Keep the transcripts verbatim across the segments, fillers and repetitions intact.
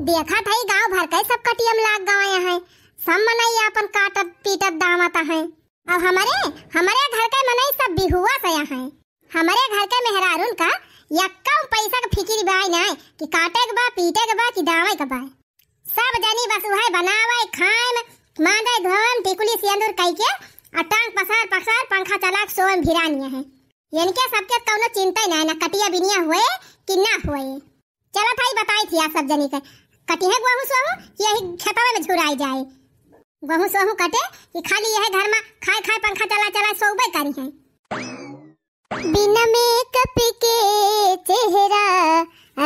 देखत हई गाँव भर के सब कटिया में लाग गए हैं, सब मनई आपन काटत पीटत दावत हैं। अब हमरे, हमरे घर के मनई सब बिहुआ से हैं। हमरे घर के मेहरारून का यक्का पैसा के फिकिर बाय नाय कि काटे के बा, पीटे के बा कि दावे के बा। सब जनी बस उहे बनावे, खाए में, मांजे धोए में, टिकुली सिंदूर कई के, और टांग पसार पसार पंखा चला के सोए में भिरानिया है। इनके सबके कौनो चिंता ही नाय, ना कटिया बिनिया हुए कि ना हुए। चलत हई बताई थी आप सब जनी के, कटी है गोहूँ सोहूँ कि यही खेतवा में झुराई जाए। गोहूँ सोहूँ कटे कि खाली यह घर में खाए खाए पंखा चला चला सोबे करी है। बिना मेकअप के चेहरा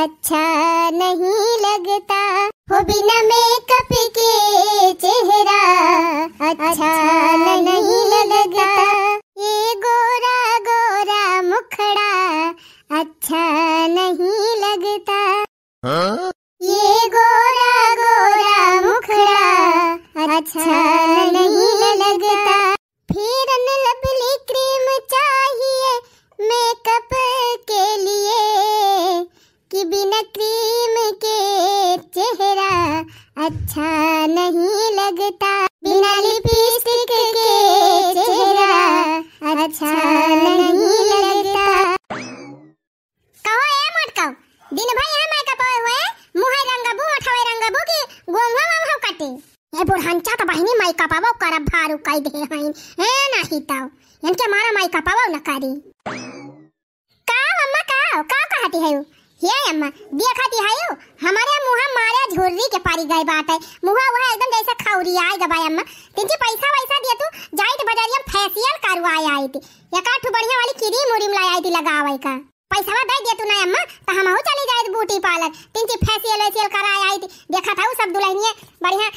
अच्छा नहीं लगता, हो बिना मेकअप के चेहरा अच्छा नहीं लगता, ये गोरा गोरा मुखड़ा अच्छा नहीं लगता। हाँ? ये गोरा गोरा मुखड़ा अच्छा नहीं लगता। Fair and Lovely cream चाहिए makeup के लिए, कि बिना cream के चेहरा अच्छा नहीं लगता, बिना lipstick के चेहरा अच्छा नहीं लगता। कहो ए मोटकऊ, दिन भर यहाँ makeup हुए, मुँह रंगबू, ओठवे रंगबू कि गोंघा वंघा कटे। ए बुढ़ंचा त बहिनी makeup वो करब भारू कई दे हईन। ए नहीं तऊ, इनके मारा makeup वो न करी। का अम्मा का, का कहती है? हे अम्मा, देखती है, हमारे मुँह मारे झुर्री के परी गए बाटे। मुँह वह एकदम जैसे खौरी आए गबा अम्मा। तिनकी पैसा वैसा दिया तू, जाइत बजरिया में facial करवाए आई थी। एक आठ ठो बढ़िया वाली cream उरीम लाई आई थी लगावे का। पैसवा दे दे तू ना अम्मा, त हमहू चली जाइत beauty parlour। तिनकी facial वेशियल कराए आई थी। देखत हऊ सब दुल्हनिया बढ़िया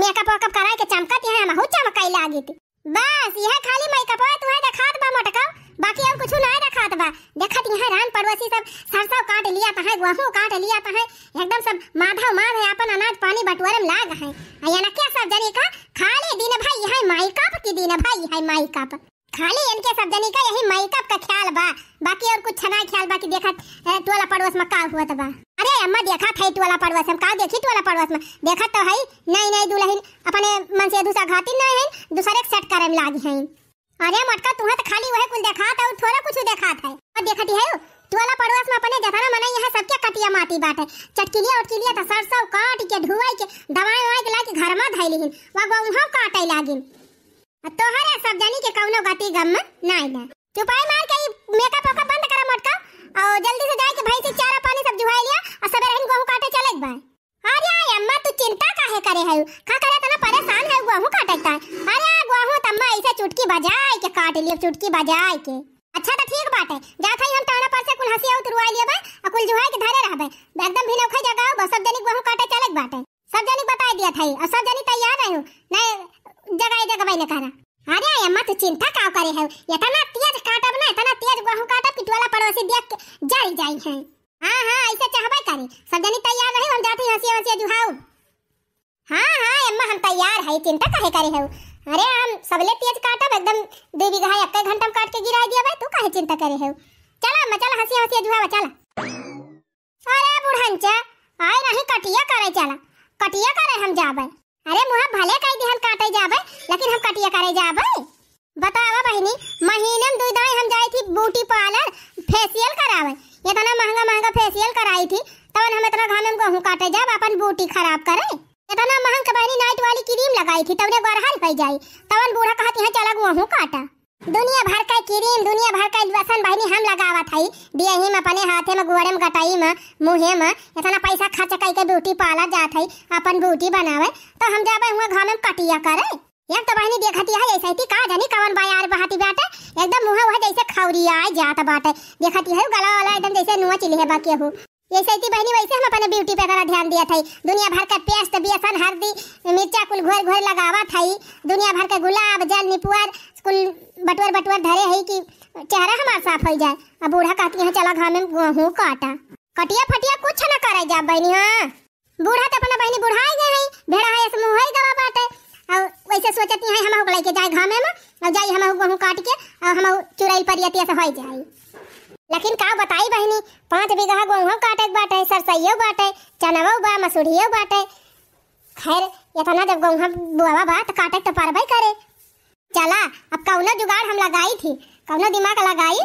makeup वेकअप कराए के चमकत है, हमहू चमकाई लागित। बस यह खाली makeup तुहे देखात बा मोटका, बाकी और कुछ ना देखात बा। देखत यहाँ रान पड़ोसी सब सरसों काट लिया त है, गोहूँ काट लिया त है, एकदम सब माधव माध है, अपन अनाज पानी बटोरे में लाग है। आ यहाँ क्या सब जनी का खाली दिन भर यह makeup की दिन भर यह makeup। खाली इनके सब जनी का यही makeup का ख्याल बा, बाकी और कुछ ना ख्याल बा कि देखत, ए, टोला पड़ोस में का हुआ बा। अरे अम्मा, देखत है टोला पड़ोस में, का देखी टोला पड़ोस में, देखत तो है नई नई दुल्हन अपने मन से दूसरा घातिन नहीं है, दूसरे के set करे में लागी है। अरे मोटका, तुहे तो खाली वह कुल देखात है, थोड़ा कुछ देखात है। और देखती है टोला पड़ोस में अपने जतना मनई यहाँ सबके कटिया माटी बाटे, चटकिलिया उटकिलिया तो सरसों काट के धुआई के दवाई ववाई के लाके घर में धैली हिन, वह गोहूँ काटे लागिन। आ तोहरे सब जनी के कौनो गति गम नाई ना। चुपाई मार के ई makeup वेकअप बंद करा मोटका, और जल्दी से जाए के भैंसी चारा पानी सब जुहाई लिया, और सबेरे हिन गोहूँ काटे चले के बा। अरे अम्मा, तू चिंता काहे करे है? का करे इतना परेशान है गोहूँ काटे का? अरे गोहूँ त अम्मा ऐसे चुटकी बजाए के काट लियो, चुटकी बजाए के। अच्छा तो ठीक बाटे, जात है हम टाना पर से कुल हंसिया उतरवाई लिया बा, और कुल जुहाई के धरे रहबे। एकदम भिनौखे जगाओ बा, सब जनी गोहूँ काटे चले के बाटे। सब जनी बताई दिया था, और सब जनी तैयार रहो, नहीं जगाए जगबे न करा। अरे अम्मा, तू चिंता का करे है? इतना तेज काटब ना, इतना तेज गोहूँ काटब कि टोला पड़ोसी देख के जरी जाई है। हाँ हाँ, ऐसे चाहबे करी। सब जनी तैयार रहो, हम जाते हैं हंसिया वंसिया जुहाऊ। हाँ हाँ अम्मा, हम तैयार है, चिंता काहे करे है? अरे हम सबले तेज काटब, एकदम दो बीघा एक घंटा में काट के गिरा दिया भाई, तू काहे चिंता करे है? चला अम्मा, चला हंसिया वंसिया जुहावा, चला। अरे बुढ़ंचा, आए नहीं कटिया करे चला, कटिया करे हम जाबे। अरे मुँह भले कई दिहन काटे जाबे, लेकिन हम कटिया करे जाबे। बतावा बहिनी, महीने में दुई दाई हम जाई थी beauty parlour facial करावे, इतना महंगा महंगा facial कराई थी, तवन हम इतना घामे में गोहूँ काटे जाब, अपन beauty खराब करे। इतना महंग के बहिनी night वाली cream लगाई थी, तवने गोरहर हो जाई, तवन बूढ़ा कहत यहाँ चला गोहूँ काटा। दुनिया भर का cream, दुनिया भर का lotion बहिनी हम लगावत हई, देही में, अपने हाथे में, गोड़े में, गटई में, मुँहे में, इतना पैसा खर्च कई के beauty parlour जात हई, अपन beauty बनावे, तो हम जाबे हुआ घामे में कटिया करे। एक तो बहिनी देखती है ऐसे ही का जानी कवन बयार बहाती बाटे, एकदम मुँह वह जैसे खौरी आए जात बाटे। देखती है गला वाला एकदम जैसे नुआ चिल्हे बा केहू। ऐसे ही बहिनी वैसे हम अपने beauty पे करा ध्यान दिया था। दुनिया भर का paste, बेसन, हल्दी, मिर्चा कुल घोर घोर लगावा था। दुनिया भर का गुलाब जल निपुअर कुल बटुअर बटुअर धरे है कि चेहरा हमार साफ हो जाए। अब बूढ़ा कहती है चला घामे में गोहूँ काटा। कटिया फटिया कुछ न करे जा बहिनी। हाँ, बूढ़ा तो अपना बहिनी बुढ़ाई गए हैं, भेड़ा है ऐसे मुँह है गवा बाटे। और वैसे सोचती हैं हम होक लेके जाए घामे में, और जाई हम गोहूँ काट के, और हम चुड़ैल पर यतिया से हो जाए। लेकिन का बताई बहिनी, पाँच बीघा गोहूँ काटे के बाटे, सरसइयो बाटे, चनवो बा, मसूरियो बाटे। खैर, इतना जब गोहूँ बोवा बा, त काटे के त परबे करे। चला, अब कौनो जुगाड़ हम लगाई थी, कौनो दिमाग लगाई,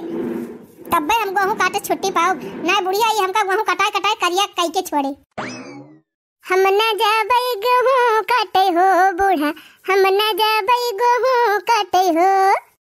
तब्बे हम गोहूँ काटे छुट्टी पाउब। नाहीं बुढ़िया, ई हमका गोहूँ कटाए कटाए करिया कई के छोड़े। हम ना जाबै गेहूं काटे हो बूढ़ा, हम ना जाबै गेहूं काटे हो।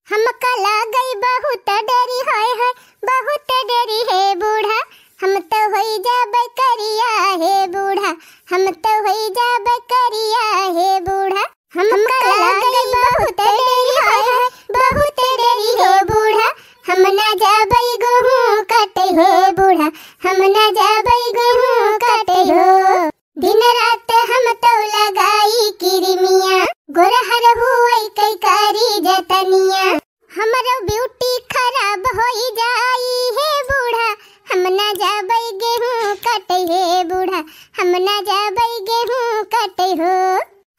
हमका लागै बहुत देरी, हाय हाय, बहुत देरी हे बूढ़ा। हम तो होई जाबै करिया हे बूढ़ा, हम तो होई जाबै करिया हे बूढ़ा। हमका लागै बहुत देरी, हाय हाय, बहुत देरी हे बूढ़ा। हम ना जाबै गेहूं काटे हो बूढ़ा, हम ना जाबै गेहूं काटे हो। दिन रात हम तो लगाई किरमिया, गोरहर हुई कई कारी जतनिया। हमरो ब्यूटी खराब होई जाई हे बूढ़ा, हम ना जाबै गेहूं काटे हे बूढ़ा, हम ना जाबै गेहूं काटे हो।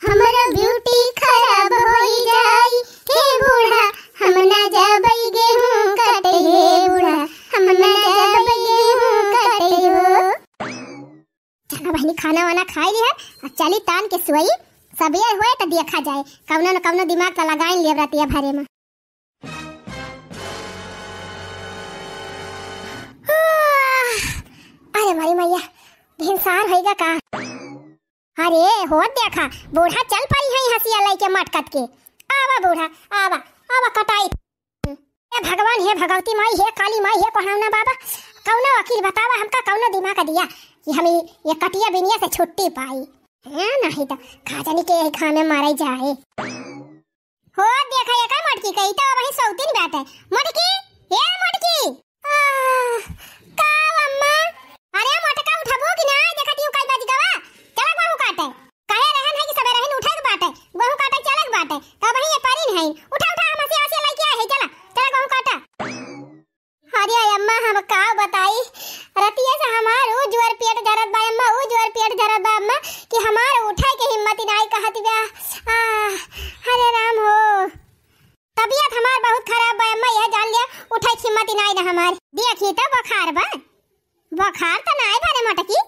हमरो ब्यूटी खराब होई जाई हे बूढ़ा, हम ना जाबै गेहूं काटे हे बूढ़ा, हम ना जाबै गेहूं काटे हो। चला बहिनी, खाना वाना खाई लिहन, अब चली तान के सोई। सबेर होए त देखा जाए, कौनो न कौनो दिमाग त लगाइन लेब रतिया भरे में। अरे मारी मैया, भिनसार होइगा का? अरे हो देखा, बूढ़ा चल पड़ी है हंसिया लइके मटकत के। आवा बूढ़ा, आवा, आवा कटाई। हे भगवान, हे भगवती माई, हे काली माई, हे कोहावना बाबा, कौनो वकील बतावा हमका, कौनो दिमाग दिया कि हम ई, ये कटिया बिनिया से छुट्टी पाई। हाँ, नहीं तो का जानी के यही घामे मारे जाए। हो देखा, ये का मोटकी कही तो वही सौतीन बात है। मोटकी, ए मोटकी। आह, का अम्मा? अरे मोटका उठबो कि ना? देखा ती कई बज गवा। चला गेहूं काटे। कहे रहन है कि सबेरहिन उठे के बाटे, गेहूं काटे चले के बाटे, तब वही ये परिन है। उठा, उठा, हम हंसिया, हंसिया लइके आए हैं, चला, चला गेहूं काटा। अरे अम्मा, हम का बताई, रतिया से हमार ऊ जोर पेट जरत बा अम्मा, ऊ जोर पेट जरत बा अम्मा, कि हमार उठे के हिम्मत ही नाई कहत बा। आह, अरे राम हो, तबियत हमार बहुत खराब बा अम्मा, यह जान लिया, उठे के हिम्मत ही नाई ना हमार। देखी तो बुखार बा, बुखार तो नाई बा रे मोटकी।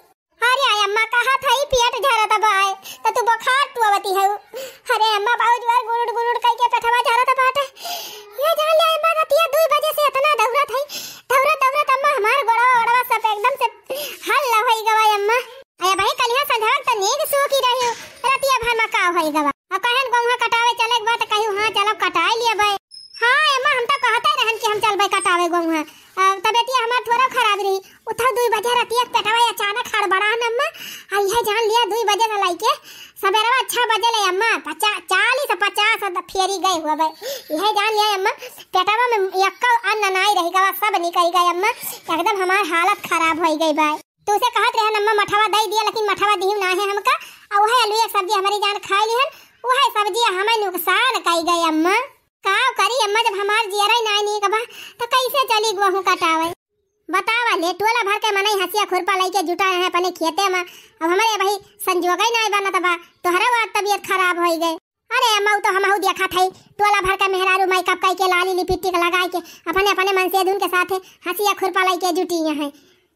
अरे आय अम्मा, कहा था ई पेट झरत बा आय, त तू बुखार टुअवती है। अरे अम्मा, बहुत बार गुरुड़ गुरुड़ कई के पेटवा झरत बाटे। ये जान ले अम्मा, रतिया दुई बजे से इतना दौड़त है, दौड़त दौड़त अम्मा हमार गोड़वा ओड़वा सब एकदम से हल्ला होई गवा अम्मा। अरे भाई, कलिया संझाक त नींद सो की रही हो, रतिया भर में का होई गवा। अब कहन गोहुआ कटावे चले के बा त कहू हाँ चलो कटाई लिए भाई। हाँ अम्मा, हम तो कहते रहन कि हम चलबे कटावे गोहुआ। अब तबियतिया हमार थोड़ा खराब रही, उठा दुई बजे रतिया के पेटवा अचानक हड़बड़ा न अम्मा, आ इहे जान लिया दुई बजे से लइके सबेरवा छह बजे ले अम्मा, पचा-, चालीस पचास द-, फेरी गए हुआ बे। इहे जान लिया अम्मा, पेटवा में यक्को अन्न नाई रही गवा, सब निकल गए अम्मा, एकदम हमार हालत खराब होई गई बा। तू से कहत रहे अम्मा मठवा दई दिया, लेकिन मठवा दिहू ना है हमका, आ उहे आलू एक सब्जी हमारी जान खाई लिहन, उहे सब्जी हमें नुकसान कई गए अम्मा। का करी अम्मा, जब हमार जियरा ही नाई नीक बा, त कैसे चली गोहूं कटावे? बतावा ले, टोला भर के मनई हंसिया खुरपा लइके जुटा है अपने खेते में। अब हमरे भाई संजोग ही नाई बनत बा, तोहरे बात तबियत खराब होई गए। अरे अम्मा, उ तो हमहू देखत हई, टोला भर के मेहरारू मेकअप कई के, लाली लिपस्टिक लगाई के, अपने अपने मनसेधुन के साथे हंसिया खुरपा लइके जुटी हैं।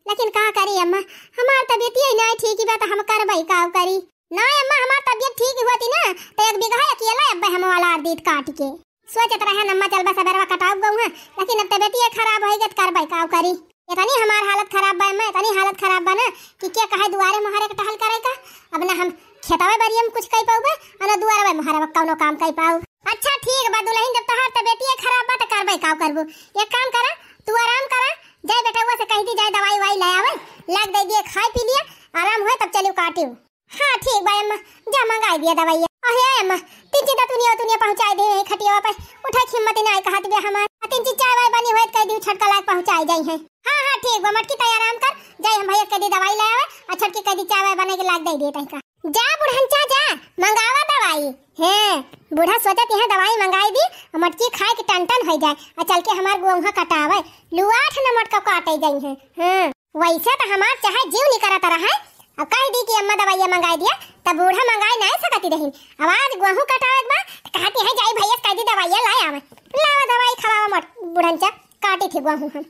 लेकिन का करी अम्मा, हमार तबियत ही नाई ठीक बा, त हम करबई का करी? ना अम्मा, हमार तबियत ठीक होती ना, त एक बीघा अकेला अब्बे हम वाला आर दीत काट के। सोचत रहे अम्मा, चलबा सबेरवा कटाउब गोहुआ, लेकिन अब तबियतिये खराब होई गत, करबै का करी। इतनी हमार हालत खराब बा अम्मा, इतनी हालत खराब बा ना कि के कहे दुआरे मोहरे के टहल करे का। अब ना हम खेतवे बरिये में कुछ कई पाउबे, और ना दुआरे मोहरे में कौनो काम कई पाउब। अच्छा ठीक बा दुलहिन, जब तोहार तबियतिये खराब बा त करबै का करबू। एक काम करा, तू आराम करा, जाए बेटउआ से कहि दी, जाए दवाई उवाई ले आवे, लाग दे दिए, खाए पी लिए, आराम होए तब चलियो काटियो। हाँ ठीक बा अम्मा, जा मंगाई दिया दवाइया। अहे अम्मा, तीन चीज तुनिया तुनिया पहुँचाई दे है खटियावा पे, उठे के हिम्मत ही नाई कहत बे हमार। आ तीन चीज चाय वाय बनी होए त कह दियो छटका लाग पहुँचाई जाई है। हाँ हाँ ठीक बा, मटकी तैयार आराम कर, जाई हम भैया कह दी दवाई ले आवे, आ छटकी कह दी चाय वाय बने के लाग दे दिए तनिका। जा बुढ़न चा जा, मंगावा दवाई। हैं, बूढ़ा सोचत यहाँ दवाई मंगाई दी, आ मटकी खाए के टन टन होई जाए, आ चल के हमार गोहुआ कटावे, लुआठ न मटका काटे जाई है। हाँ। वैसे त हमार चाहे जीव निकरत रहे, अब कह दी कि अम्मा दवाइया मंगाई दिया, तब बूढ़ा मंगाई नाई सकती रही। अब आज गोहूं कटावे के बा, त कहती है, "जाई भैया से कह दी दवाइया लाए आवे।" लावा दवाई खवावा मोट-, बुढ़न चा, काटी थी गोहूं हम।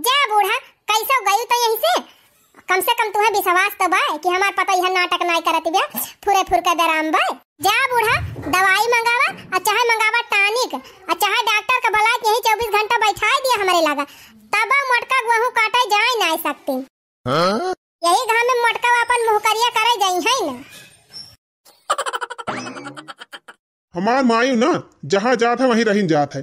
जा बूढ़ा, कैसे गयू तो यहीं से? कम से कम तुहे विश्वास तो बा कि हमार पतोहिया नाटक नाई करत बा, फुरे फुर के बेराम बा। जा बूढ़ा, दवाई मंगावा और चाहे मंगावा टॉनिक, और चाहे डॉक्टर के बुलाए के यहीं चउबीस घंटा बैठाए दिया हमरे लगा, तब मोटका गोहूँ काटे जाए नाई सकती। हाँ? यही घाम में मोटका अपन मुँह करिया करे जाई है ना। हमार माई ना जहाँ जात है वहीं रहिन जात है।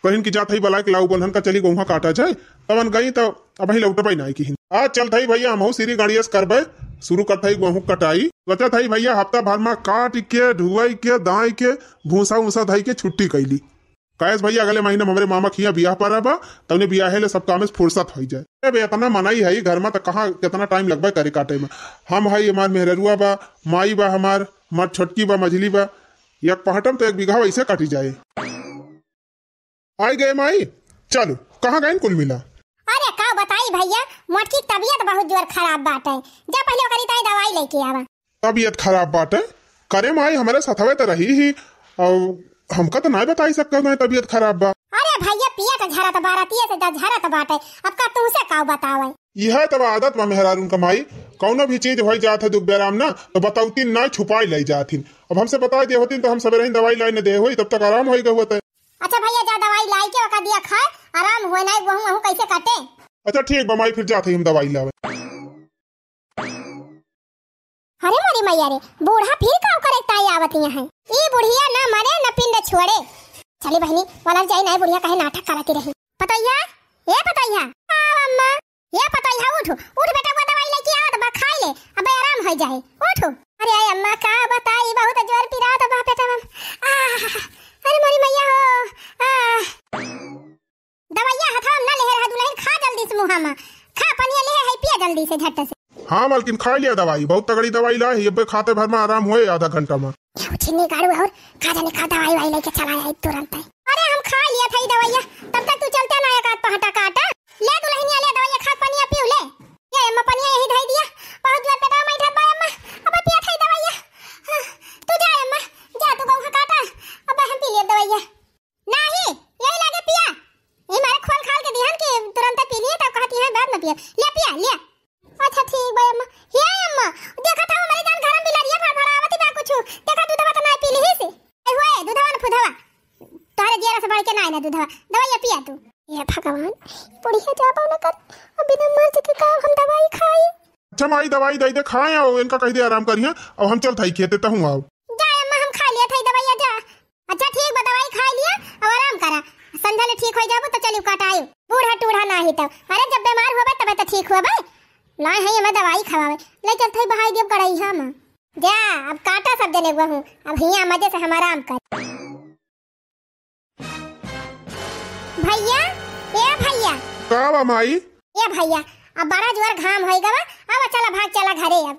कहिन कि जात है बलाइक लाऊ बन्हन का चली गोहूँ काटा जाए। तवन गई तो अबहीं लौटबे नाई किहिन। आज चलत है भैया हमहू श्री गणेश करबे, शुरू करत है गोहूँ कटाई। सोचत है भैया हफ्ता भर में काट के, ढुआई के, दाई के, भूसा उसा धई के छुट्टी कैली। कहेस भैया अगले महीने में हमरे मामा खिया बियाह परा बा, तउने बियाहे ले सब काम से फुर्सत होई जाए। अब इतना मनई है घर में तो कहाँ कितना टाइम लगबे करे काटे में। हम है, हमार मेहररुआ बा, माई बा हमार, हमार छोटकी बा, मझली बा, एक पहटम तो एक बीघा वैसे काटी जाए। आई गए माई, चलो, कहाँ गए कुल मिला? अरे का बताई भैया, मोटकी के तबीयत बहुत जोर खराब बाटे। जा पहले ओकरी ताई दवाई लेके आवा। तबीयत खराब बाटे? करे माई, हमरे सथवे त रही ही, और हमका त नाय बताई सकत नाय तबीयत खराब बा। अरे भैया, पेट झरत बा, रतिये से ज-, झरत बाटे, अब का तुमसे का बतावे? यह तब आदत बा मेहरारून का माई, कौनो भी चीज होई जात है दुख बेराम ना, तो बतौतीन ना, छुपाई लाई जाथिन। अब हमसे बताई दे होतीन तो हम सवेरे ही दवाई लाई न दे होई, तब तक आराम होई गए होते। अच्छा भैया, जा दवाई लाई के ओका दिया खाए, आराम होए, नाई गोहूँ वहूँ कैसे कटे। अच्छा ठीक बा माई, फिर जात ही हम दवाई लावे। अरे मोरी मैया रे, बूढ़ा फिर का करे ताई आवत यहाँ है? ई बुढ़िया न मरे न पिंड छोड़े। चली बहिनी, बोलल जाई ना, बुढ़िया कहे नाटक करती रही। पतोहिया, ए पतोहिया, आओ अम्मा। ए पतोहिया, उठ, उठ बेटा, वो दवाई लेके आवत बा, खाई ले, अबे आराम हो जाए, उठ। अरे अम्मा, का बताई, बहुत जोर पिरात बा पेटवा में। आह, अरे मोरी मैया हो, आह। दवाइया हथवा में ना लेहे रहा दुलहिन, खा जल्दी से मुँहा में। खा पनिया लेहे है, पिया जल्दी से झट से। हाँ मालकिन, खा लिया दवाई, बहुत तगड़ी दवाई ला है, ये खाते भर में आराम होए आधा घंटा में। ये छिन्नी गाड़ू और का जाने का दवाई वाई लेके चला आए तुरंत है। अरे हम खा लिया था ये दवाइया, तब तक तू चलते ना एक आध पहटा काटा। ले दुलहिनिया ले दवाइया, खा पनिया पीऊ ले। ये अम्मा पनिया यही धई दिया, बहुत जोर पेटवा में उठत बा अम्मा, अब पिया था ये दवाइया। हाँ, तू जा अम्मा, जा तू गोहूँ काटा, अब हम पी लिया दवाइया। नाही, यही लागे पिया। यही मारे खोल खाल के दिहन कि तुरंत पी लिए, तब कहती है बाद में पिया। ले पिया, ले। अच्छा ठीक बा अम्मा। हे अम्मा, देखा था हमारे जान घर में बिलरिया फड़फड़ावत बा कुछ। देखा दूधवा तो नाही पी ली से। ए हुए, दूधवा न फुधवा। तोहरे जियरा से बढ़ के नाही ना दूधवा। दवाई पिया तू। हे भगवान, बुढ़िया जाबो न कर। अब बिना मर्ज के का हम दवाई खाई? अच्छा माई, दवाई दे दे, खाए और इनका कह दे आराम करिए, और हम चलत हई खेते, तहूँ आओ। जा अम्मा, हम खा लिया था दवाइया, जा। अच्छा ठीक बा, दवाई खा लिया और आराम करा, संझा ले ठीक हो जाबो तो चलियो काटायो। बूढ़ा टूढ़ा नाही तो, अरे जब बीमार होबे तबे तो ठीक होबे। लाए है हमें दवाई खवावे, ले चलत हई बहाई देब कढ़ाई हम। जा, अब काटा सब जने गोहूँ, अब हियाँ मजे से हम आराम कर। भैया, ए भैया। का बा माई? ए भैया, अब बड़ा जोर घाम होई गवा, अब चला भाग चला घरे अब।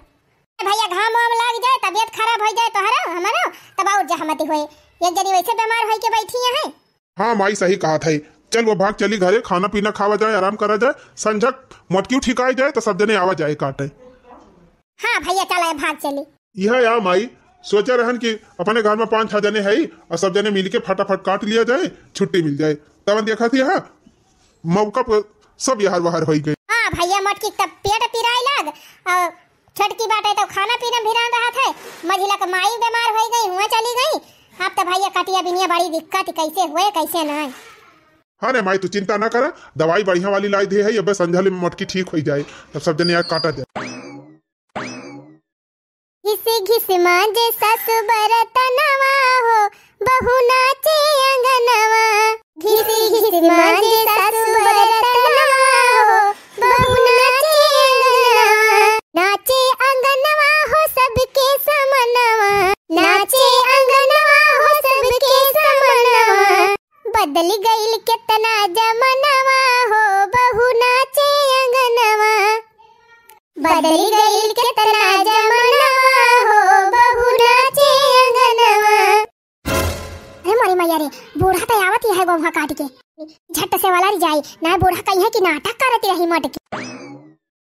ए भैया, घाम वाम लाग जाए, तबीयत खराब हो जाए तोहरो, हमरो, तब और जहमती होए। एक जनी वैसे बीमार होई के बैठी है। हाँ माई, सही कहत है। चल वो भाग चली घरे, खाना पीना खावा जाए, आराम करा जाए, संझक मोटकी ठिकाई जाए तो सब जने आवा जाए काटे। हाँ भैया, चला भाग चली। यह या माई, सोचे रहन कि अपने घर में पाँच छह जने है और सब जने मिलके फटाफट काट लिया जाए, छुट्टी मिल जाए। तवन देखा थी, हाँ, मौका पर सब यहर वहर होई गए। हाँ भैया, मोटकी तब पेट पिराए लाग और छोटकी बाटे तो खाना पीना भिरान रहत है, मझिला के माई बीमार होई गई, हुआ चली गई। अब तो भैया कटिया बिनिया बड़ी दिक्कत, कैसे हुए कैसे नहीं। हाँ रे माई, तू चिंता ना करा, दवाई बढ़िया वाली लाई दे है, अब संझा ले मोटकी ठीक होई जाए, तब सब जने यार काटा जाए। घिस घिस मांजे सासु बरतनवा हो, बहू नाचे अंगनवा। घिस घिस मांजे सासु बरतनवा हो, बहू नाचे अंगनवा। नाचे अंगनवा हो सबके समनवा, नाचे अंगनवा हो सबके समनवा। बदल गइल केतना जमनवा हो, बहू नाचे अंगनवा। बदल गइल केतना जमनवा हो, बहू नाचे अंगनवा। अरे मोरी मैया रे, बूढ़ा तो आवत ही है गोहूँ काट के। झट से वाला री जाई, ना बूढ़ा कही है कि नाटक करती रही मटकी।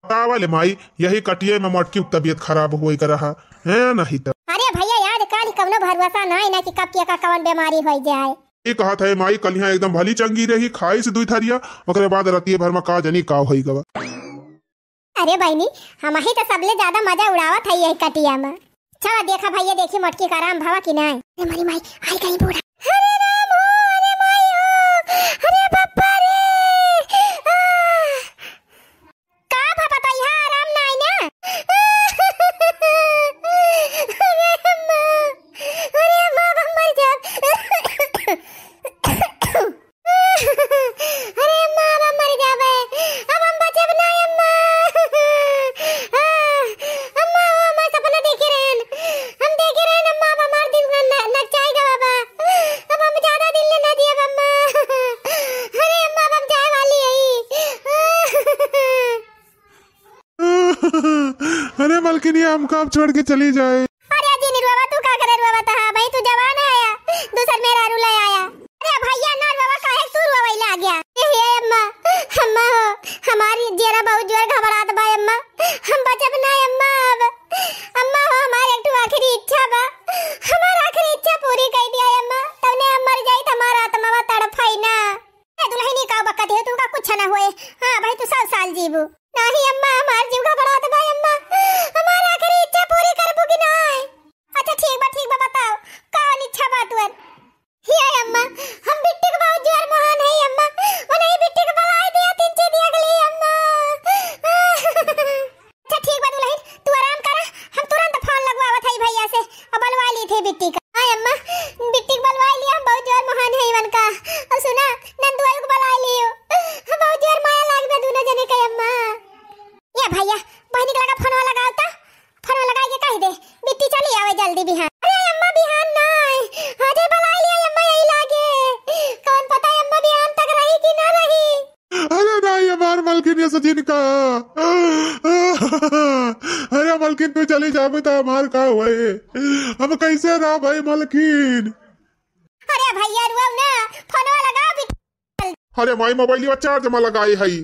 बतावा ले माई, यही कटिये में मटकी तबीयत खराब होई कर रहा है, नहीं तो। अरे भैया, आज काल कौनो भरोसा नहीं ना कि कब के का कौन बीमारी होई जाए। ई कहत है माई कलिहाँ एकदम भली चंगी रही, खाइस दुई थरिया, ओकरे बाद रतिये भर में का जनी का होई गवा। अरे बहिनी, हमही त सबले ज्यादा मजा उड़ावत है यही कटिया में। चला देखा भैया, देखी मोटकी का आराम भवा कि नाय। अरे मारी माई, आई गई बूढ़ा। अरे राम हो, अरे माई हो, अरे बप्पा रे। आह! का भपा तो यहाँ आराम नाय ना? अरे अम्मा, अरे अम्मा, अब हम मर जाब। अरे अम्मा, अब हम मर जाबे, अब हम बचब ना अम्मा। आह, अम्मा, वो हमार सपना देखे रहन, हम देखे रहन अम्मा, अब हमार दिन न-, न-, नचाई गवा बा, अब हम ज्यादा दिन ले ना जियब अम्मा। अरे अम्मा, अब हम जाए वाली हई। अरे मलकिनिया, हमका अब छोड़ के चली जाए। अरे जिन रोवा, तू का करे रोवा? तहा भाई, तू जवान है या दूसर मेहरारू ले आया? अरे भैया ना रोवा, काहे तू रोवै लाग गया? ए हे अम्मा, अम्मा हो, हमारी जियरा बहुत जोर घबरात बा अम्मा, हम बचब ना अम्मा अब। अम्मा हो, हमार एक ठो आखिरी इच्छा बा, हमार आखिरी इच्छा पूरी कर दिया अम्मा, तवने हम मर जाई त हमार आत्मा तड़फाई ना। ए दुल्हनी, का बकत है, तुमका कुछ ना होए। हाँ भाई, तू सौ साल जीबू। नाही अम्मा, हमार जीव घबरात बा अम्मा, हमार आखिरी इच्छा पूरी करबू कि नाय? अच्छा ठीक बा, ठीक बा, बताओ कौन इच्छा बा तुअर? हे अम्मा, हम बिट्टी के बहुत जोर मोहान है अम्मा, वो नहीं बिट्टी के बुलाई दिया, तीन चीज दिया गली अम्मा। अच्छा ठीक बा दुल्हन, तू आराम करा, हम तुरंत फोन लगवावत हई भैया से, अब बलवा ली थे बिट्टी का। हाँ अम्मा, बिट्टी के बलवा लिया, हम बहुत जोर मोहान है इवन का। और सुना, नंदुआई को बलवा लियो, बहुत जोर माया लाग बा दोनों जने के अम्मा। ए भैया, बहिनी के लगा फोनवा लगाओ त, फोनवा लगाई के कह दे, बिट्टी चली आवे जल्दी बिहान। अरे अम्मा, बिहान नाय, आजे बलवा लिया अम्मा, यही लागे, कौन पता अम्मा बिहान तक रही कि ना रही। अरे नाही, हमार मलकिन ये सचिन का। अरे मलकिन, तू चली जाबे तो हमार का होए? हम कैसे रहबे मलकिन? अरे भैया रुआओ ना, फोनवा लगाओ बिट्टी। अरे माई, मोबाइलवा चार्ज में लगाए हई।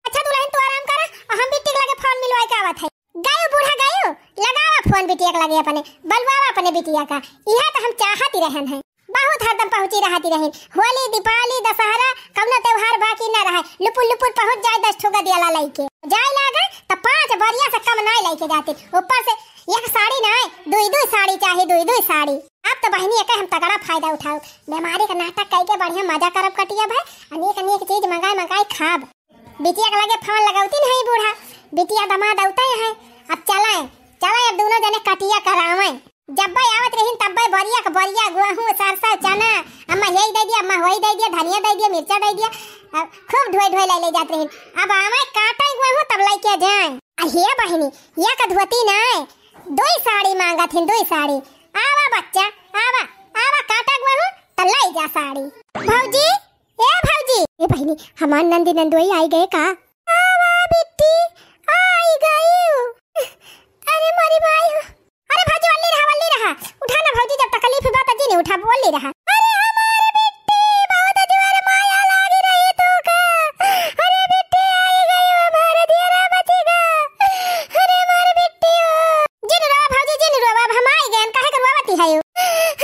अच्छा दुल्हन, तू आराम करा, हम बिट्टी के लगे फोन मिलवाए के आवत है। गयो बूढ़ा गयो, लगावा फोन बिटिया के लगे अपने, बलवावा अपने बिटिया का। इहे तो हम चाहत ही रहन है। बहुत हरदम पहुँची रहती रही। होली, दीपावली, दशहरा, कौनो त्योहार बाकी न रहे। लुपुर लुपुर पहुँच जाए दस ठो गदियाला लइके। जाए लागे त पाँच बरिया से कम नाय लइके जाती। ऊपर से एक साड़ी नाय, दुई दुई साड़ी चाही, दुई दुई साड़ी। अब तो बहिनी एके हम तगड़ा फायदा उठाओ। बीमारी का नाटक कइके बढ़िया मजा करब कटिया भाई। अनेक अनेक चीज मंगाए मंगाए खाब। बिटिया के लगे फोन लगौती नहीं बूढ़ा। बिटिया दमाद औते हैं। अब चलाए, चलाए अब दोनों जने कटिया करावे। जब्बे आवत रहिन तब्बे बरिया के बरिया, गोहूँ, सरसों, चना, अम्मा यही दे दिया, अम्मा वही दे दिया, धनिया दे दिया, मिर्चा दे दिया, अब खूब ढोए ढोए ले ले जात रहिन। अब आवे काटे गोहूँ तब लेके जाए। आ हे बहिनी, ये का धोती नाय, दुई साड़ी मांगत हिन, दुई साड़ी। आवा बच्चा, आवा, आवा काटा गोहूँ त ले जा साड़ी। भौजी, ए भौजी, ए बहिनी, हमार नंदी नंदोई आई गए का? आवा बिट्टी, आई गई। अरे मोरी माई हो। अरे भौजी, वल्ली रहा, वल्ली रहा। उठा ना भौजी, जब तकलीफ बा त जिन उठा, वल्ली रहा। अरे हमार बिट्टी, बहुत जोर माया लागी रही तू का। अरे बिट्टी, आई गई हमार दियरा बची गा। अरे हमार बिट्टी हो। जिन रो भौजी, जिन रो, अब हम आई गए, काहे के रोवती है?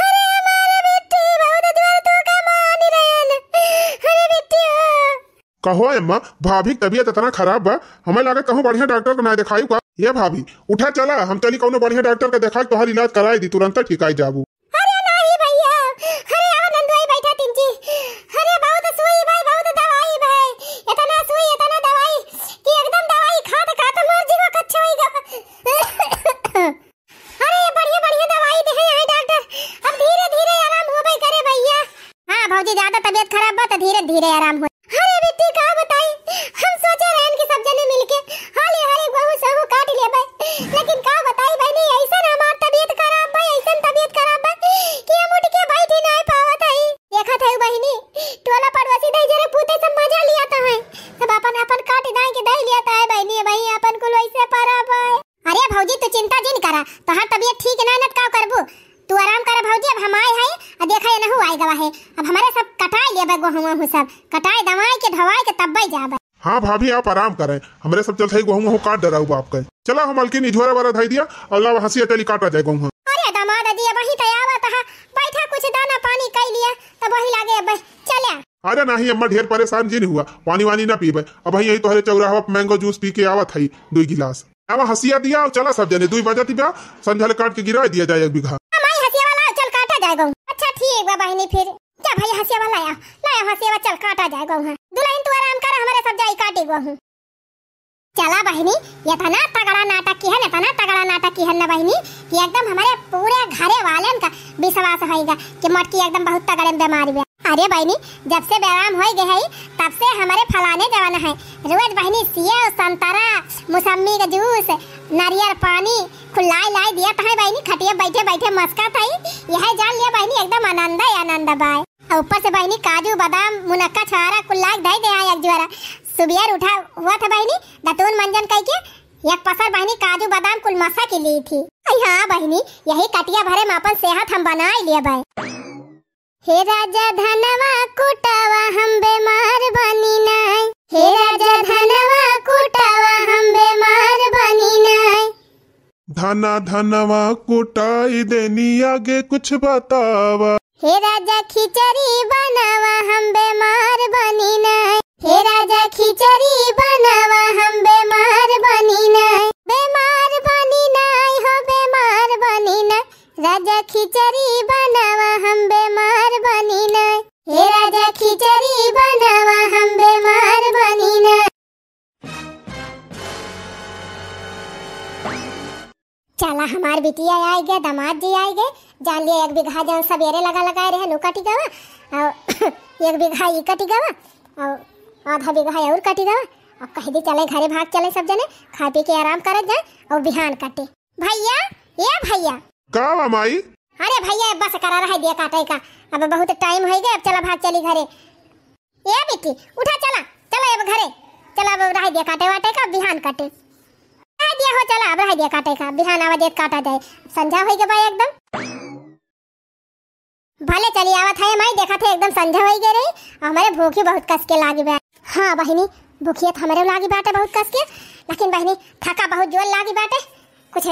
अरे हमार बिट्टी, बहुत जोर तू का मानी रहन। अरे बिट्टी हो। कहो अम्मा, भाभी की तबीयत इतना खराब बा, हमें लागे कहूँ बढ़िया डॉक्टर को ना दिखाई का। ये भाभी, उठा चला, हम चली कौनो बढ़िया डॉक्टर के दिखाई, तोहार इलाज कराई दी, तुरंत ठीक आई जाबू। अरे नाही भैया, अरे आओ नंदुआई बैठा तीन जी। अरे बहुत सुई भाई, बहुत दवाई भाई, इतना सुई, इतना दवाई कि एकदम दवाई खात खात मोर जीवा कच्चा होई गा। अरे, बढ़िया, बढ़िया दवाई दे हैं यहाँ डॉक्टर। अब धीरे, धीरे आराम होबे करे भैया। हाँ भौजी, ज्यादा तबीयत खराब बा त धीरे, धीरे आराम हो। अरे बिट्टी, का बताई, हम सोचे रहन कि सब जने मिलके हाली, हाली गोहूँ सोहूँ काट लेबे, लेकिन का बताई बहिनी, ऐसन हमार तबीयत खराब बा, ऐसन तबीयत खराब बा कि हम उठ के बैठ ही नहीं पावत हई। देखत है बहिनी, टोला पड़ोसी दई जरे पूते सब मजा लिया तो है, सब अपन अपन काट दाई के दई लिया तो है बहिनी, वही अपन कुल वैसे पड़ा बा। अरे भौजी, तू चिंता जिन करा, तोहार तबीयत ठीक ना न त का करबू? तू आराम करा भौजी, अब हम आए हैं, आ देखा ये नहु आए गवा है, अब हमारे सब कटाए लेबे गोहूँ वोहूँ सब, कटाए दवाई के ढवाई के तब्बे जाबे। हाँ भाभी, आप आराम करें, हमरे सब चलते ही गोहूँ वोहूँ काट डराऊ बाप के। चला हम अलकिन इझोरा वाला धाई दिया, अल्लाह हंसी अटेली काटा जाए गोहूँ। अरे दामाद जी, अब वहीं तैयार था, बैठा कुछ दाना पानी कर लिया, तब वही लागे अब चल्या। अरे नाही अम्मा, ढेर परेशान जिन हुआ, पानी वानी ना पीबे। अबहीं यही तोहरे चौराहा पे mango juice पी के आवत हई दुई गिलास। अब हंसिया दिया और चला सब जने, दुई बजत बा, संझा ले काट के गिरा दिया जाए एक बीघा। हाँ माई, हंसिया वाला चल काटा जाए गहूँ। अच्छा ठीक बा बहिनी, फिर जा भाई हंसिया वाला लाया, लाया हंसिया वाला चल काटा जाए गहूँ। दुलहिन तू आराम कर, हमरे सब जाई काटी गहूँ। चला बहिनी, एतना तगड़ा नाटक किहन, एतना तगड़ा नाटक किहन ना बहिनी कि एकदम हमरे पूरे घरे वालेन का विश्वास होइगा कि मोटकी एकदम बहुत तगड़े बीमार बा। अरे बहिनी, जब से बेराम होई गए है, तब से हमरे फलाने जवान है, रोज बहिनी सेव, संतरा, मौसम्मी का juice, नारियल पानी, कुल लाई लाई दिया तहै बहिनी, खटिया बैठे बैठे मस्का थई, यह जान लिया बहिनी एकदम आनंद ही आनंद बाय। और ऊपर से बहिनी काजू, बादाम, मुनक्का, छोहारा कुल लाग धई दे आए एक जुआरा। सुबेर उठा हुआ था बहिनी, दतून मंजन कई के एक पसर बहिनी काजू, बादाम कुल मसा के ली थी। अई हाँ बहिनी, यही कटिया भरे में अपन सेहत हम बनाए लिए बाय। हे राजा धनवा कुटावा हम बीमार बनी नाय, हे राजा धनवा कुटावा हम बीमार बनी नाय। धना धनवा कुटाई देनी, आगे कुछ बतावा। हे राजा खिचड़ी बनावा हम बीमार बनी नाय, हे राजा खिचड़ी बनावा हम बीमार बनी नाय, बीमार बनी नाय हो बीमार बनी नाय। राजा खिचड़ी बनावा हम बीमार बनी नाय, हे राजा खिचड़ी बनावा हम बीमार बनी नाय। चला हमार बिटिया आइ गए, दामाद जी आइ गए, जान लिया एक बीघा जौन सबेरे लगा लगाए रहे उ कटि गवा, और एक बीघा ई कटि गवा, और आधा बीघा और कटि गवा। अब कह दी चले घरे भाग चले सब जने, खा पी के आराम करत जाए और बिहान काटे। भैया, ए भैया। का बा माई? अरे भैया, बस करा रहे दिया काटे का, अब बहुत टाइम होइ गए, अब चला भाग चली घरे। ए बिट्टी, उठा चला, चला अब घरे, चला अब रहे दिया काटे वाटे का, बिहान काटे। रहे दिया हो, चला अब रहे दिया काटे का, बिहान आवा देत काटा जाए, संझा होइ गए बा एकदम। भले चली आवत है माई, देखत है एकदम संझा होइ गए रही, और हमरे भूखी बहुत कस के लागी बा। हाँ बहिनी, भूखिया तो हमरे लागी बाटे बहुत कस के, लेकिन बहिनी थका बहुत जोर लागी बाटे, कुछ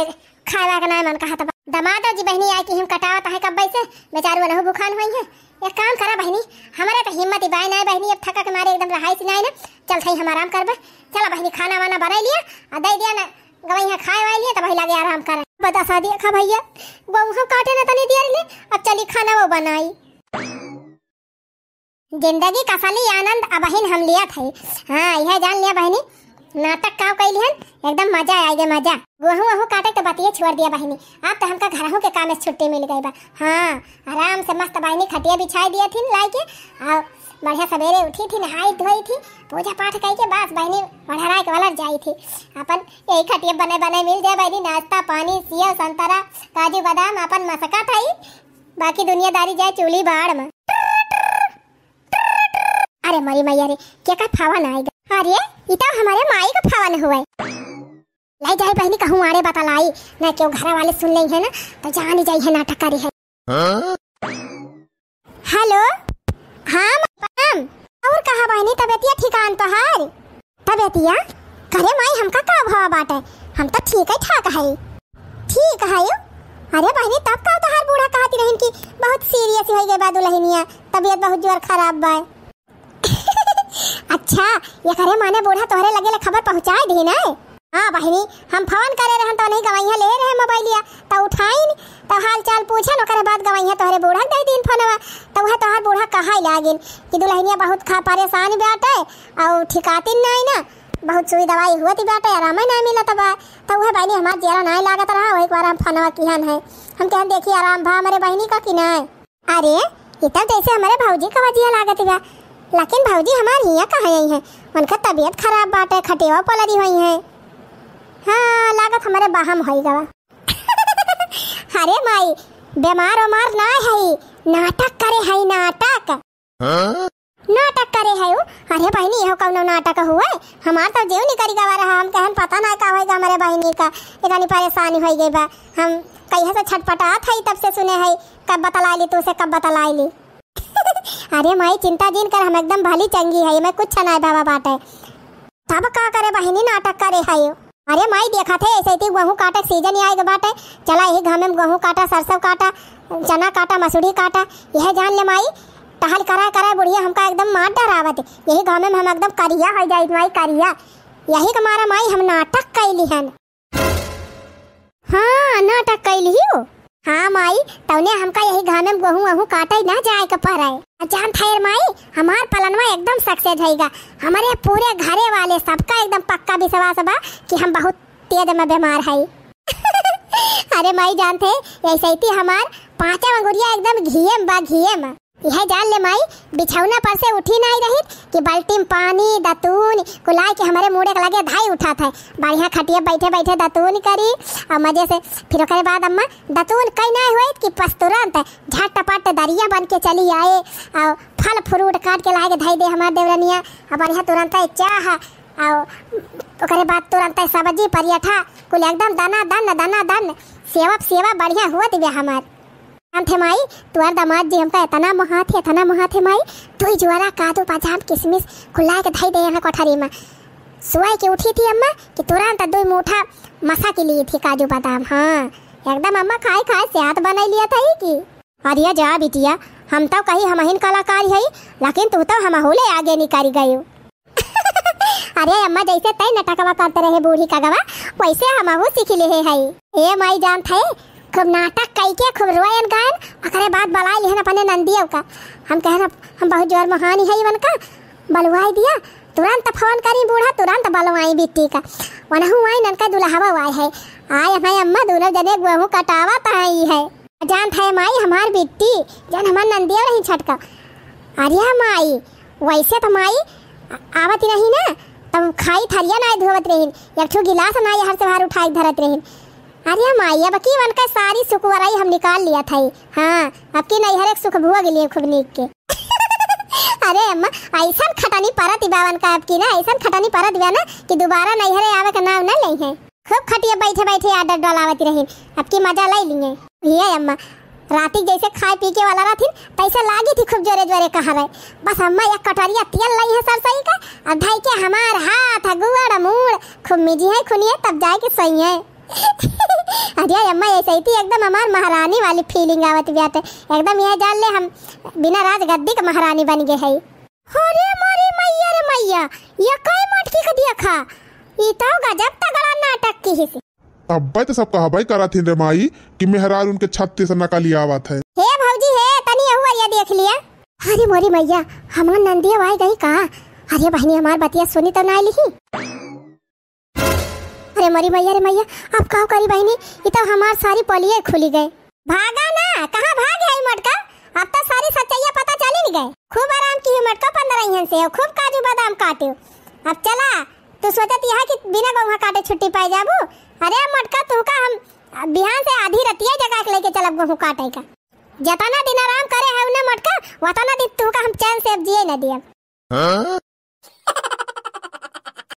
खाए वाए का नाय मन कहत बा। दमादो जी बहिनी आए कि हम कटावत है कब्बे से, बेचारू वनहु भूखान होई है। एक काम करा बहिनी, हमरे तो हिम्मत ही बाय नाय बहिनी, अब थका के मारे एकदम रहाई से नाय ना, चल सही हम आराम करबे। चला बहिनी खाना वाना बनाई लिया, आ दे दिया ना, गवैया खाए वाए लिए, तब वही लगे आराम करे। बता सा दिया खा भैया, गहूँ काटे न तनी देर ले, अब चली खाना वो बनाई। जिंदगी का असली आनंद अबहिन हम लियत है। हाँ, यह जान लिया बहिनी, नाटक काव कैली हन, एकदम मजा आइ गए, मजा। गहूँ वहूँ काटे तो बतिये छोड़ दिया बहिनी, अब तो हमका घरहू के काम से छुट्टी मिल गई बा। हाँ, आराम से मस्त बहिनी खटिया बिछाई दिया थी लाई के, और बढ़िया सबेरे उठी थी, नहाई धोई थी, पूजा पाठ कई के बस बहिनी ओढ़राई के वाला जाई थी। अपन यही खटिया बने बने मिल जाए बहिनी, नाश्ता पानी, सेव संतरा, काजू बादाम, अपन मसका खाई, बाकी दुनियादारी जाए चूल्ही बाड़ में। अरे मरी मैया रे, के का फोन आइ गवा? अरे, ई तो हमरे माई का फोन हुए। लाई जाए बहिनी कहूँ आड़े बतलाई, ना केहू घरा वाले सुन लेई है ना, तो जानी जाई है नाटक करी है। हाँ? हेलो, हाँ माँ, प्रणाम। और कहा बहिनी, तबियतिया ठिकान तोहार? तबियतिया? करे माई, हमका का भवा बाटे, हम तो ठीक है ठाक है। ठीक है यो? अरे बहिनी, तब का तोहार बूढ़ा कहती रहिन कि बहुत serious होइ गए बा दुलहिनिया, तबियत बहुत जोर खराब बा। अच्छा, एकरे माने बूढ़ा तोहरे लगे ले खबर पहुँचाए दिहिन है? हाँ बहिनी, हम फोन करे रहन तो नहीं गवैया ले रहे मोबाइलिया, तो उठाइन, तो हाल चाल पूछन, ओकरे बाद गवैया तोहरे बूढ़ा के दे दीन फोनवा, तो वह तोहार बूढ़ा कहा लागिन कि दुलहिनिया बहुत खा परेशान बाटे, और ठिकातिन नहीं ना, बहुत सुई दवाई हुआ थी बाटे, आराम नहीं मिलत बा, तो वह बहिनी हमार जियरा नहीं लागत रहा, वही बार हम फोनवा किहन है, हम कहन देखी आराम भा हमरे बहिनी का कि नहीं। अरे, ई तब जैसे हमरे भौजी का वजिया लागत बा। लेकिन भौजी हमार हियाँ कहाँ आई हैं? उनका तबियत खराब बाटे, खटिया पलरी हुई हैं। हाँ, लागत हमरे बहम होई गवा। अरे माई, बीमार उमार ना है, नाटक करे है, नाटक। हाँ? नाटक करे है उ? अरे बहिनी, यहो कौनो नाटक हुए? हमार तो जीव निकरी गवा रहा, हम कहन पता ना का होई गवा हमरे बहिनी का, इतनी परेशानी होई गई बा। हम कहिए से छटपटात है, तब से सुने है, कब बतलाई ली तू से, कब बतलाई ली। अरे माई, चिंता जिन कर, हम एकदम भली चंगी है, मैं कुछ ना भवा बाटे। तब का करे बहिनी, नाटक करे है। अरे माई, देखा थे ऐसे थी गेहूं काटे के सीजन ही आए के बाटे, चला यही घामे में गेहूं काटा, सरसों काटा, चना काटा, मसूरी काटा, यह जान ले माई, टहल कराए कराए बुढ़िया हमका एकदम मार डरावत। यही घामे में हम एकदम करिया होइ जाइत माई, करिया। यही के मारा माई हम नाटक कइ लिहन। हाँ, नाटक कइ लिहू। हाँ माई, तौने हमका यही घामे में गोहूँ वहूँ काटे ना जाए के पड़े। आ जानत है माई, हमार पलनवा एकदम success होइगा। हमरे पूरे घरे वाले सबका एकदम पक्का विश्वास बा कि हम बहुत तेज में बीमार है। अरे माई जानत है, ऐसे ही हमार पाँचों अंगुरिया एकदम घिये में बा, घिये में। यह जान ले माई, बिछौना पर से उठी नाहीं रहित कि बाल्टी में पानी, दतून, कुलाए के हमरे मूड़े के लगे धाई उठात है। बढ़िया खटिया बैठे बैठे दतून करी और मजे से। फिर ओकरे बाद अम्मा दतून कई नाहीं होइत कि पस तुरंत झटपट दरिया बन के चली आए और फल fruit काट के लाए के धई दे हमार देवरनिया। और बढ़िया तुरंत चाह और ओकरे बाद तुरंत सब्जी, पराठा, कुल एकदम दना दन, दना दन, सेवा सेवा बढ़िया हुआ दिव्या हमार। जानत है माई, तुअर दामाद जी हमका इतना मोहात है, इतना मोहात है माई। दुई जुआरा काजू बादाम किशमिश कुल लाए के धई दे यहाँ कोठरी में। सोए के उठी थी अम्मा कि तुरंत दुई मूठा मसा के लिए थी काजू बादाम। हाँ, एकदम अम्मा खाए खाए सेहत बनाई लिया था ही की। अरे जा बिटिया, हम तो कही हमहिन कलाकार है, लेकिन तू तो हमहू ले आगे निकल गयू। अरे अम्मा, जैसे तै नटकवा करत रहे बूढ़ी कगवा, वैसे हमहू सीख लेहे हई। ए माई जानत है, खूब नाटक कई के खूब रोयन गायन, ओकरे बाद बलाई लिहन अपने नंदियो का। हम कहन हम बहुत जोर मोहानी है इवन का, बलवाई दिया, तुरंत फोन करी बूढ़ा, तुरंत बलवाई बिट्टी का। वनहू आई ननका दुल्हवा आए है, आए हमारे अम्मा दोनों जने गोहूँ कटावत आई है। जानत है माई हमार बिट्टी, जन हमार नंदियो रही छटका। अरे माई, वैसे तो माई आ-, आवत ही रही ना, तब खाई थरिया ना धोवत रही, एक ठो गिलास ना यहाँ से बाहर उठाई धरत रही। अरे माई, अब की वनका सारी सुकवराई हम निकाल लिया था। हाँ, अब की नैहरे के सुख भोग लिए खूब नीक के। अरे अम्मा, ऐसन खटनी परत बा वनका अब की ना, ऐसन खटनी परत बा ना कि दोबारा नैहरे आवे का नाम ना लेइहैं। खूब खटिया बैठे बैठे order डलावत रहिन, अब की मजा ले लिए। ये अम्मा, राती जैसे खाए पी के वाला रहथिन, तैसे लागी थी खूब जोरे जोरे कहा रहे। बस अम्मा एक कटोरिया तेल लइहैं सरसई का, अब धई के हमार हाथ, गुड़, मूड़, खूब मिजिहैं खुनिए, तब जाए के सोइहैं। अरे अम्मा, ऐसे ही थी एकदम हमार महारानी वाली feeling आवत बाटे। एकदम ये जान ले हम बिना राजगद्दी के महारानी बन गए है। अरे मोरी मैया रे मैया, ये कई मटकी के देखा, ई तो गजब तगड़ा नाटक किहिस। अब्बे तो सब कहबे करत हिन रे माई कि मेहरारू उनके छत्तीस नकली आवत है। हे भौजी हे, तनी यहू अरिया देख लिया। अरे मोरी मैया, हमार नंदिया आई गई का? अरे बहिनी, हमार बतिया सुनी तो ना लिही। अरे मोरी मैया रे मैया, अब का करी बहिनी, ई तो हमार सारी पोलिये खुली गए। भागा ना, कहाँ भाग है मोटका? अब तो सारी सच्चाइया पता चली न गए। खूब आराम की मोटका पंद्रह से, खूब काजू बादाम काटे। अब चला, तू सोचत यह कि बिना गोहूँ काटे छुट्टी पाई जाबू? अरे मोटका, तू का हम बिहान से आधी रतिया जगा के लेके चलब गोहूँ काटे का। जतना दिन आराम करे है ना मोटका, वतना दिन तू का हम चैन से अब जिए न दियब। हाँ?